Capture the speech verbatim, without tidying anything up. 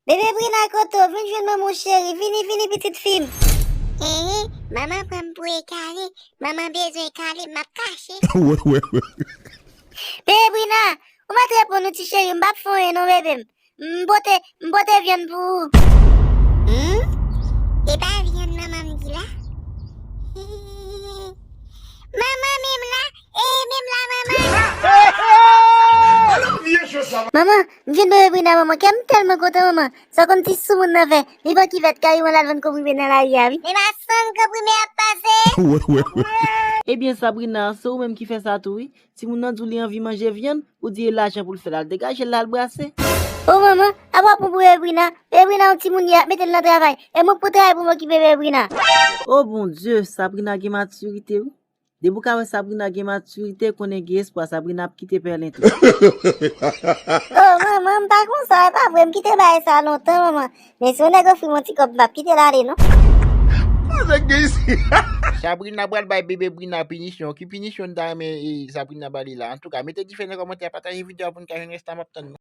Bebe Brina, kote w? Vin jwenn manman w cheri. Vini, vini, pitit fi m. Ehe, manman pran m pou e kale. Manman bezwen kale, m ap kache. Bebe Brina, ou mèt reponn nou ti cheri, m p ap fè w anyen non, bebe m. M pote, m pote vyann pou ou. Hmm? E pa vyann manman m di la? Manman menm la, e menm la manman. Manman, m jwenn bebe Brina, manman. Kè m tèlman kontan, manman. Sa w konn ti soumoun nan fè? Li pran kivèt kay ou, l al vann konprime nan lari a, wi. Men masanm konprime ap pase. Ebyen, Sabrina, se ou menm ki fè sa tou, wi. Timoun nan di w li anvi manje vyann, ou di e lajan pou l fè l al degaje l al brase. O manman, apa w pran pou Ebrina? Ebrina yon timoun ye, ap mete l nan travay. E mwen k pou travay pou m okipe Ebrina. O Bondye, Sabrina gen matirite wi. Depi w ka wè Sabrina gen matirite, konnen gen espwa Sabrina ap kite Pèlen tou. O manman, m pa konsa, e pa vre, m kite bagay sa lontan, manman. Men si yon nèg ofri m yon ti kòb, m p ap kite l ale non. Sabrina pral bay bebe Brina pinisyon. Ki pinisyon n ta renmen e, Sabrina ba li la? Antouka, mete dife nan kòmantè, pataje videyo a pou n ka jwenn rès la, m ap tann nou.